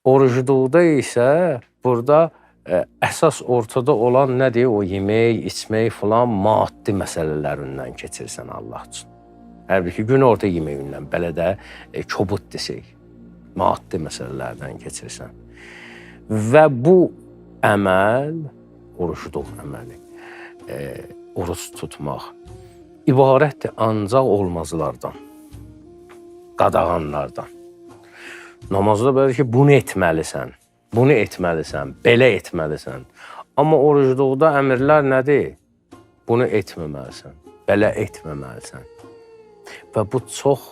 Orucluqda isə burada əsas ortada olan nədir? O yemək, içmək filan maddi məsələlərindən keçirsən Allah üçün. Halbuki gün orta yeməyindən belə də kobud desək, maddi məsələlərdən keçirsən. Və bu əməl, orucluq əməli, oruc tutmaq ibarətdir ancaq olmazlardan, qadağanlardan. Namazda belə ki, bunu etməlisən, bunu etməlisən, belə etməlisən. Amma orucluqda əmrlər nədir? Bunu etməməlisən, belə etməməlisən. Və bu çox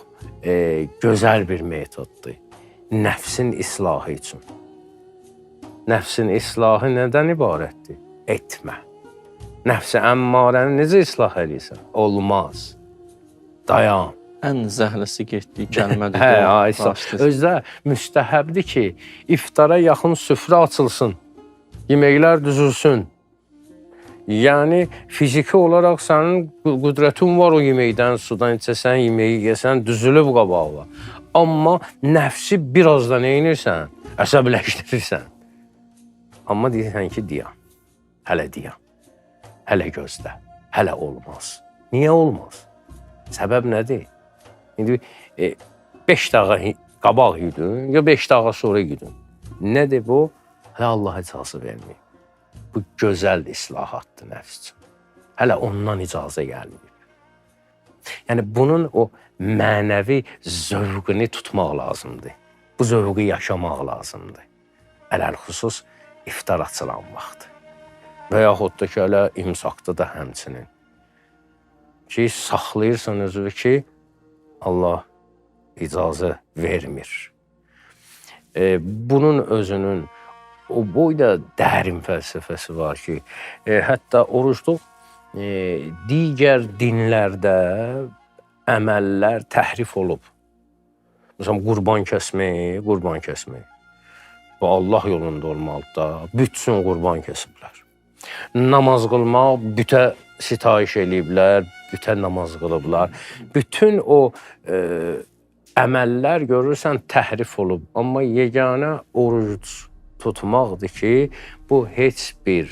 gözəl bir metoddur. Nəfsin islahı üçün. Nəfsin islahı nədən ibarətdir? Etmə. Nəfsi əmmarəni necə islah eləyirsən? Olmaz. Dayan. Ən zəhləsi getdiyi kəlmədir. Hə, özdə müstəhəbdir ki, iftara yaxın süfrə açılsın, yeməklər düzülsün. Yəni fiziki olaraq sənin qüdrətin var o yeməkdən, sudan içəsən, yeməyi yesən, düzülüb qabağına. Amma nəfsi biraz da nə edirsən? Əsəbləşdirirsən. Amma deyirsən ki, dayan. Hələ dayan. Hələ gözlə. Hələ olmaz. Niyə olmaz? Səbəb nədir? İndi 5 dəqiqə qabaq yedin, ya 5 dəqiqə sonra yedin. Nədir bu? Hələ Allah icazə verməyib. Bu gözəl islahatdır nəfs üçün. Hələ ondan icazə gəlməyib. Yəni bunun o mənəvi zövqünü tutmaq lazımdır. Bu zövqü yaşamaq lazımdır. Ələlxüsus iftar açılan vaxt. Və yaxud da ki, hələ imsakda da həmçinin. Ki, saxlayırsan özünü ki, Allah icazə vermir. Bunun özünün o boyda dərin fəlsəfəsi var ki, hətta orucluq digər dinlərdə əməllər təhrif olub. Məsələn, qurban kəsmək. Bu Allah yolunda olmalıdır da. Bütün qurban kəsiblər. Namaz qılmaq, bütə sitayiş eləyiblər, bütə namaz qılıblar. Bütün o əməllər görürsən təhrif olub. Amma yeganə oruc tutmaqdır ki, bu heç bir,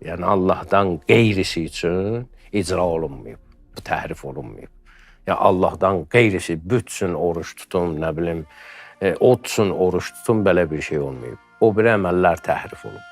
yəni Allahdan qeyrisi üçün icra olunmayıb. Bu təhrif olunmayıb. Yəni Allahdan qeyrisi bütün oruc tutum, nə bilim, od üçün oruc tutum, belə bir şey olmayıb. O bir əməllər təhrif olub.